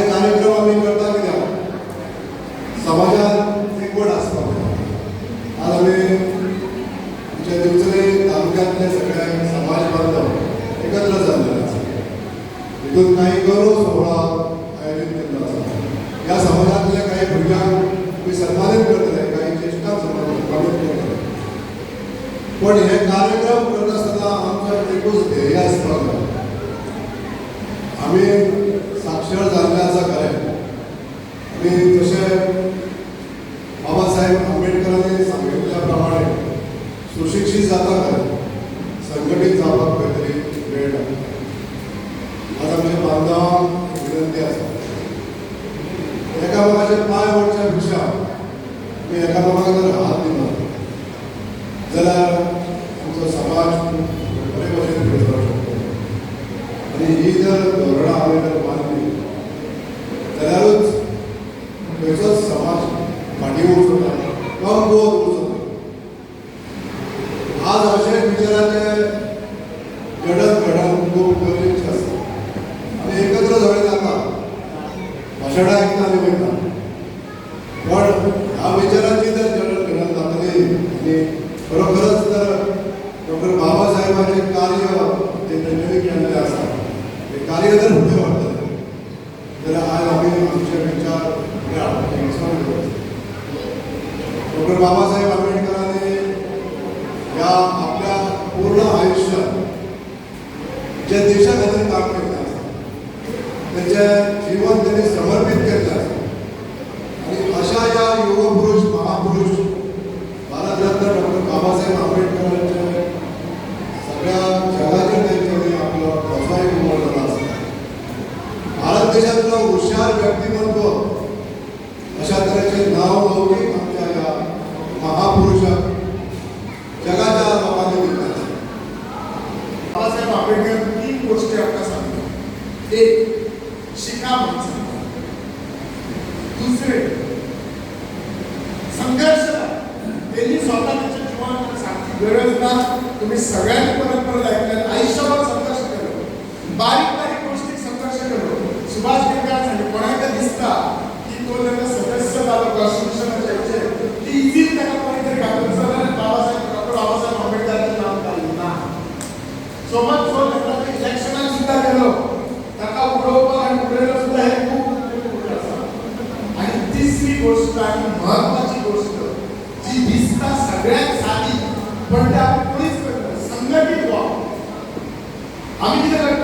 आज हे कार्यक्रम आमी करता कित्याक समाजात एकवट आसपाक जाय. आज आमी आमच्या दिवचले तालुक्यांतले सगळे समाज बांधव एकत्र जाल्ले आसा. हितून काही गौरव सोहळा आयोजीत केल्लो आसा. ह्या समाजांतल्या काही भुरग्यांक तुमी सन्मानीत करतले, काही ज्येश्ठांक सन्मानीत करतले. पण हे कार्यक्रम करता आसतना आमचो एकूच ध्येय आसपाक जाय. आमी साक्षर जाल्ले आसा खरें, आमी जशें बाबासाहेब आंबेडकरांनी सांगिल्ल्या प्रमाणे सुशिक्षीत जाता खरें, संघटीत जावपाक खंय तरी वेळ लागता. आज आमच्या बांधवांक विनंती आसा, एकामेकाचे पांय ओडच्या पेक्षा आमी एकामेकाक जर हात दिलो जाल्यार आमचो समाज खूब बरे भशेन फुडें वचपाक शकता. आनी ही जर धोरणां आमी जर मानली जाल्यारूच खंयचोच समाज फाटीं उरचो ना, कमकुवत उरचो ना. आज अशे विचाराचे जडण घडण खूब गरजेचें आसा. आमी एकत्र सगळे जाता, भाशणां आयकता आनी वयता, पण ह्या विचाराची जर जडण घडण जातली आनी खरोखरच जर डॉक्टर बाबासाहेबांचें कार्य जें तेंच्यांनी केल्लें आसा तें कार्य जर फुडें व्हरतले जाल्यार आज आमी आमचे विचार फुडें हाडपाचें एक्सपांड करपाक. डॉक्टर बाबासाहेब आंबेडकरांनी ह्या आपल्या पूर्ण आयुष्यात जे देशा खातीर काम केल्लें आसा, तेचें जीवन त्यांनी समर्पित केल्लें आसा. आनी अशा ह्या युगपुरुष महापुरुष भारतरत्न डॉक्टर बाबासाहेब आंबेडकरांचे सगळ्या जगाचेर तेंच्यांनी आपलो ठसो एक उमळलेलो आसा. भारत देशांतलो हुशार व्यक्तिमत्व अशा तरेचे नाव लौकीक आमच्या ह्या महापुरुषाक जगाच्या लोकांनी दिल्लें आसा. बाबासाहेब आंबेडकर तीन गोष्टी आपल्याला सांगतात. एक, शिका म्हणून सांगतात. दुसरे, संघर्ष करा. त्यांनी स्वतः त्यांच्या जीवनात सांगची गरज ना, तुम्ही सगळ्यांनी परत परत ऐकलं. आयुष्यभर संघर्ष केलो, बारीक बारीक गोष्टी संघर्ष केलो. सुभाष गिरकार सांगले, कोणाक दिसता की तो जेन्ना सदस्य जालो कॉन्स्टिट्युशनाचे हेचेर, ती इझिली ताका कोणी तरी घातलं जाल्यार बाबासाहेब, डॉक्टर बाबासाहेब आंबेडकरांचें नाव काडलें ना. सोबत सो तेन्ना ते इलेक्शनाक सुद्धा गेलो, ताका उडोवपाक आनी उडयलो सुद्धा, हे खूब खूब आसा. आणि तिसरी गोष्ट आणि महत्वाची गोष्ट जी दिसता सगळ्यात साधी, पण ते आपण कोणीच करत, संघटित व्हा. आम्ही कितें करता?